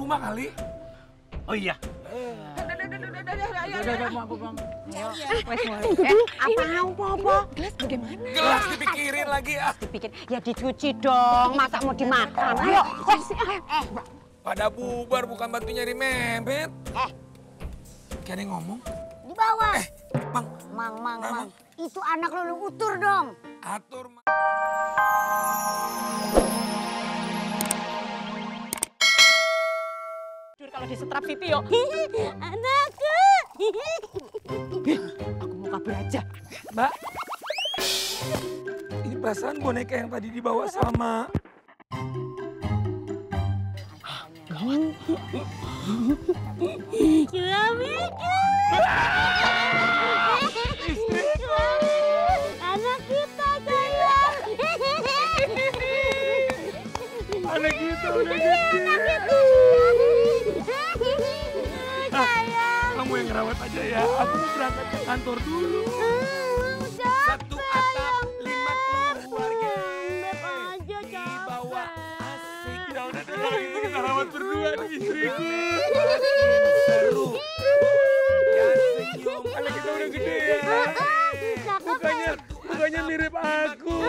serumah kali. Oh iya. Udah, Bang. Apaan, Popo? Gelas bagaimana? Gelas dipikirin lagi ah. Dipikir, ya dicuci dong. Masa mau dimakan? Ayo, Pada bubar bukan bantu nyari Mehmet. Kayak ada yang ngomong. Di bawah. Bang. Mang. Itu anak lu utur dong. Atur, Mang. kalau disetrap Siti yo. Anakku. Aku mau kabur aja. Mbak. Ini perasaan boneka yang tadi dibawa sama... Anak kita sayang. Anak kita udah gede. Sayang. Kamu yang ngerawat aja ya. Aku mau berangkat ke kantor dulu. Satu atap 5 keluarga. Aja Dibawa asik. Ya udah deh, kalau gitu kita rawat berdua nih istriku. Seru. Ya senyum. Anak kita udah gede ya. Mukanya mirip aku.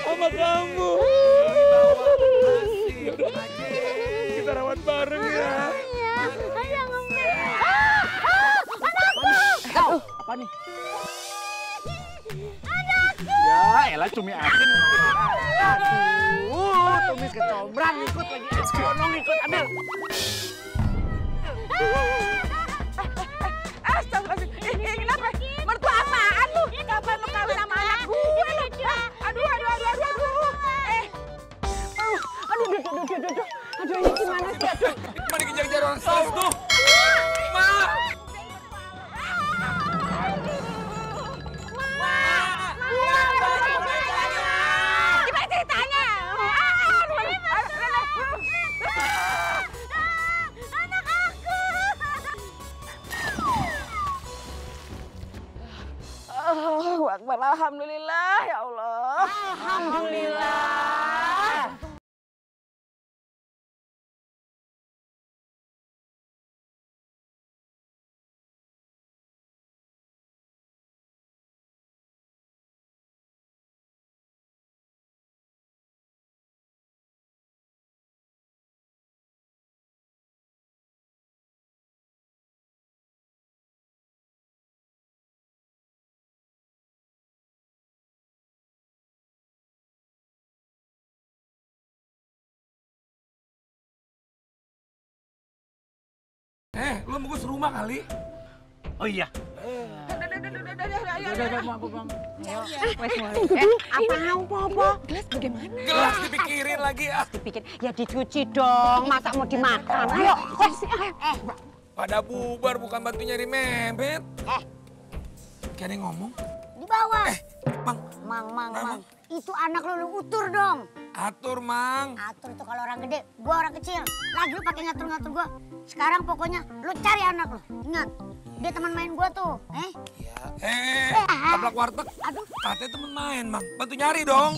Sama kamu. Dibawa asik. Kita rawat bareng ya. Apa nih? Ya, elah cumi asin. Aduh, tumis kecombrang ikut lagi. Gonong ikut, ambil. Astagfirullahaladzim. Kenapa? Mertua apaan lu? Kapan lu kawin sama anak gue lu? Aduh. Aduh, ini gimana sih? Cuma dikejar-kejar orang sales tuh. Ma! Gimana ceritanya? Anak aku. Akbar, alhamdulillah ya Allah. Alhamdulillah. Lu mau gue serumah kali. Oh iya. Udah, Bang. Apaan, Popo? Gelas bagaimana? Gelas dipikirin lagi ah. Dipikir, ya dicuci dong. Masa mau dimakan? Ayo, Pada bubar bukan bantu nyari Mehmet. Kayak ada yang ngomong. Di bawah. Bang. Mang. Itu anak lu utur dong. Atur, Mang. Atur itu kalau orang gede, gua orang kecil. Lagi lu pakai ngatur-ngatur gua. Sekarang pokoknya lu cari anak lu. Ingat, dia teman main gua tuh. Taplak warteg. Aduh. Katanya temen main, Mang. Bantu nyari dong.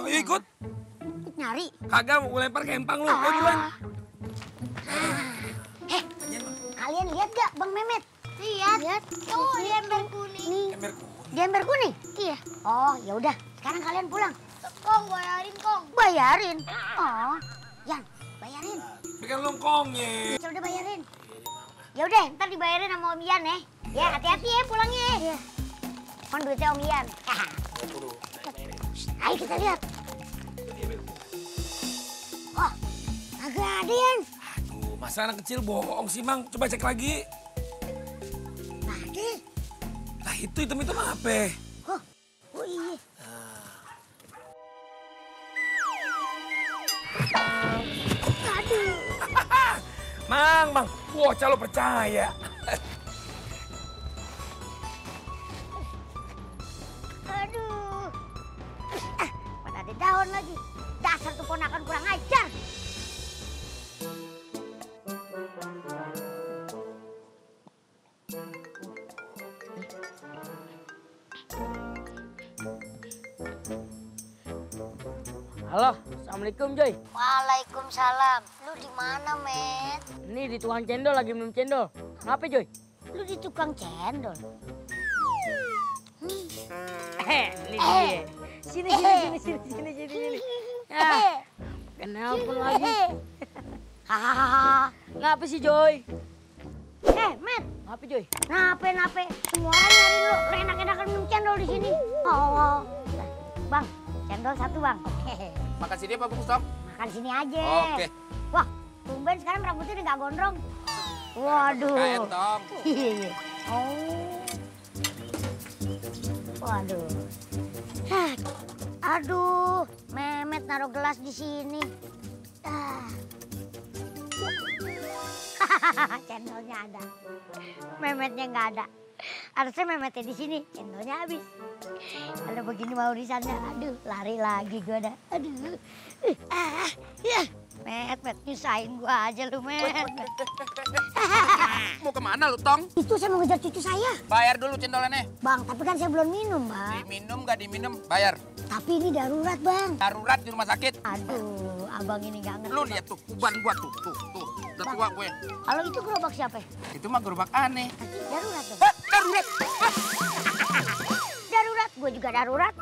Yuk ikut. Nyari. Kagak mau lempar ke empang lu. Ayo buruan. Kalian lihat gak Bang Mehmet? Lihat. Tuh, di ember kuning. Ember kuning. Di ember kuning? Iya. Oh, ya udah. Sekarang kalian pulang. Kong, bayarin. Oh, Yan, bayarin. Bikin lengkongnya. Ya udah bayarin. Ya udah, ntar dibayarin sama Om Ian ya. Ya, hati-hati ya pulangnya. Iya. Kan duitnya Om Ian. Ayo kita lihat. Oh, agak ada Yan. Aduh, masa anak kecil bohong sih, Mang. Coba cek lagi. Ada. Lah itu hitam-hitam apa? Oh iya. Aduh. Mang. Bocah lo percaya. Aduh. Mana ada daun lagi. Dasar tuh ponakan kurang ajar. Halo, assalamualaikum Joy. Waalaikumsalam. Lu di mana, Met? Ini di tukang cendol lagi minum cendol. Ngapa Joy? Lu di tukang cendol. Ini dia. Sini. Ya, kenapa lagi? Hahaha. Ngapa sih Joy? Met. Ngapa Joy? Nape. Semua orang nyari lu. Lu enak-enakan minum cendol di sini. Oh. Bang, cendol satu, Bang. Makan sini apa bungkus, Tom? Makan sini aja. Oke. Wah, tumben sekarang rambutnya udah gak gondrong. Waduh. KN, Tom. Iya. Oh. Waduh. Aduh, Mehmet naruh gelas di sini. Cendolnya ada. Mehmetnya nggak ada. Harusnya Mehmetnya di sini, cendolnya habis. Kalau begini mau urusannya, aduh, lari lagi gue dah. Aduh. Met, nyusahin gua aja lu, Met. Mau kemana lu, Tong? Itu saya mau ngejar cucu saya. Bayar dulu cendolannya. Bang, tapi kan saya belum minum, Bang. Diminum nggak diminum, bayar. Tapi ini darurat, Bang. Darurat di rumah sakit. Aduh, abang ini gak ngerti. Lu lihat tuh, uban gua tuh. Udah tua gue. Kalau itu gerobak siapa? Itu mah gerobak aneh. Darurat dong. Darurat. Darurat, gue juga darurat.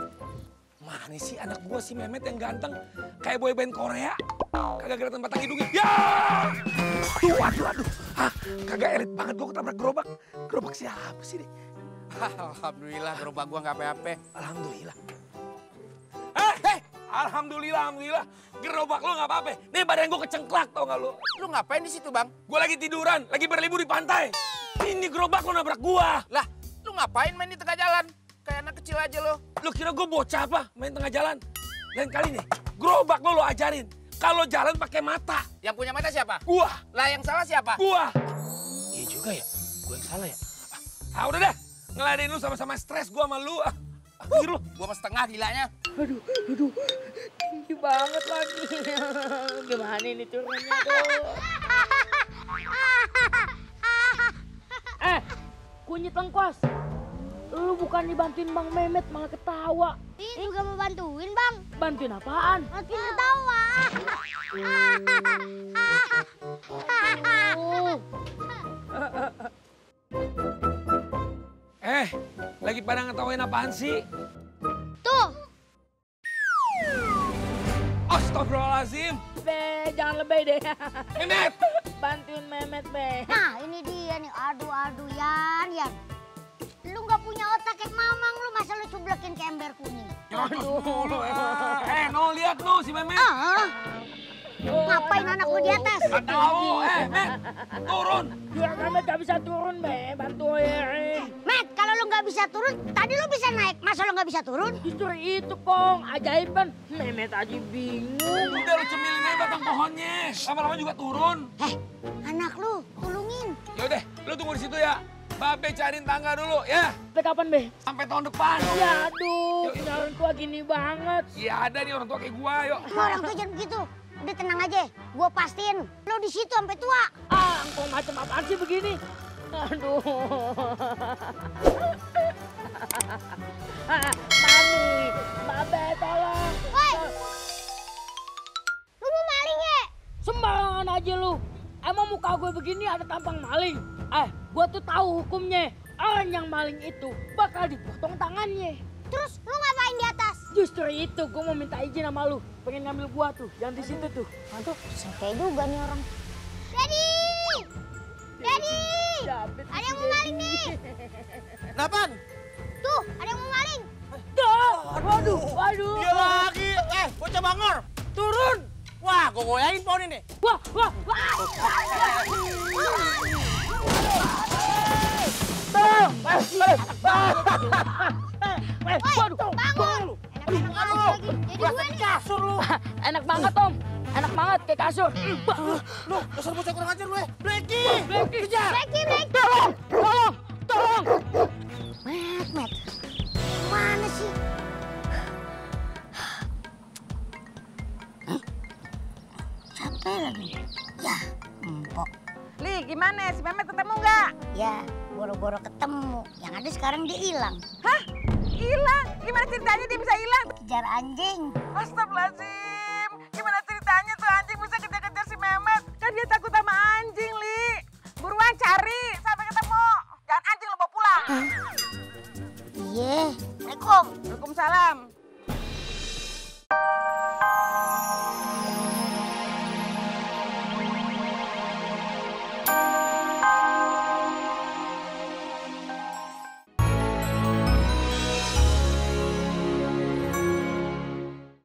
Mana sih anak gua si Mehmet yang ganteng kayak boyband Korea? Kagak kelihatan batang hidungnya. Ya! Aduh. Hah, kagak elit banget gua ketabrak gerobak. Gerobak siapa sih nih? Alhamdulillah gerobak gua nggak apa-apa. Alhamdulillah. Alhamdulillah. Gerobak lu nggak apa-apa. Nih badan gua kecengklak tau gak lu? Lu ngapain di situ, Bang? Gua lagi tiduran, lagi berlibur di pantai. Ini gerobak lu nabrak gua. Lah, lu ngapain main di tengah jalan? Kayak anak kecil aja lo. Lu kira gua bocah apa main tengah jalan? Lain kali nih, gerobak lu ajarin. Kalau jalan pakai mata. Yang punya mata siapa? Gua. Lah yang salah siapa? Gua. Iya juga ya, gua yang salah ya. Udah deh, ngeladein lu sama-sama stres gua sama lu. Lu. Gua mas setengah gilanya. Aduh, tinggi banget lagi. Gimana ini turunnya tuh? Kunyit lengkos. Lu bukan dibantuin Bang Mehmet malah ketawa. Ini juga mau bantuin, Bang. Bantuin apaan? Bantuin ketawa. Lagi pada ngetawain apaan sih? Tuh. Astagfirullahaladzim. Be, jangan lebay deh. Mehmet. Bantuin Mehmet, Be. Nah, ini dia nih. Aduh, Yan. Lu nggak punya otak kayak mamang lu, masa lu cublekin ke ember kuning? No, lihat no si Mehmet. Ngapain anak lu di atas? Gak tahu, Met, turun. Biar Mehmet gak bisa turun, Be. Bantuin. Met, kalau lu nggak bisa turun, tadi lu bisa naik. Masa lu nggak bisa turun? Justru itu, Kong. Ajaiban. Mehmet aja bingung. Udah lu cemilin aja batang pohonnya. Lama-lama juga turun. Anak lu, tulungin. Yaudah, lu tunggu di situ ya. Babe cariin tangga dulu ya. Sampai kapan, Be? Sampai tahun depan. Ya aduh, punya orang tua gini banget. Iya ada nih orang tua kayak gua, yuk. Lu orang tuh jangan begitu. Udah tenang aja, gua pastiin lu di situ sampai tua. Kok macam apaan sih begini? Aduh. Mami, Babe tolong. Woi, lu mau maling ya? Sembarangan aja lu. Emang muka gue begini ada tampang maling? Gue tuh tahu hukumnya. Orang yang maling itu bakal dipotong tangannya. Terus lu ngapain di atas? Justru itu gue mau minta izin sama lu. Pengen ngambil gua tuh, yang di situ tuh. Aduh, sete juga nih orang. Daddy! Ada yang mau maling nih. Kenapaan? Tuh, ada yang mau maling. Waduh. Dia lagi. Bocah bangor. Turun. Wah, gue goyain pohon ini. Wah. Waduh, bangun. Enak-enak lagi. Jadi gue nih. Kasur lu. Enak banget, Om. Enak banget kayak kasur. Lu, dasar bocah kurang ajar lu ya. Bleki. Kejar. Bleki. Tolong. Met. Mana sih? Capek lagi. Ya, empok. Li, gimana? Si Mehmet ketemu nggak? Ya, boro-boro ketemu. Yang ada sekarang dia hilang. Hah? Hilang? Gimana ceritanya dia bisa hilang? Kejar anjing. Astagfirullahaladzim. Waalaikumsalam.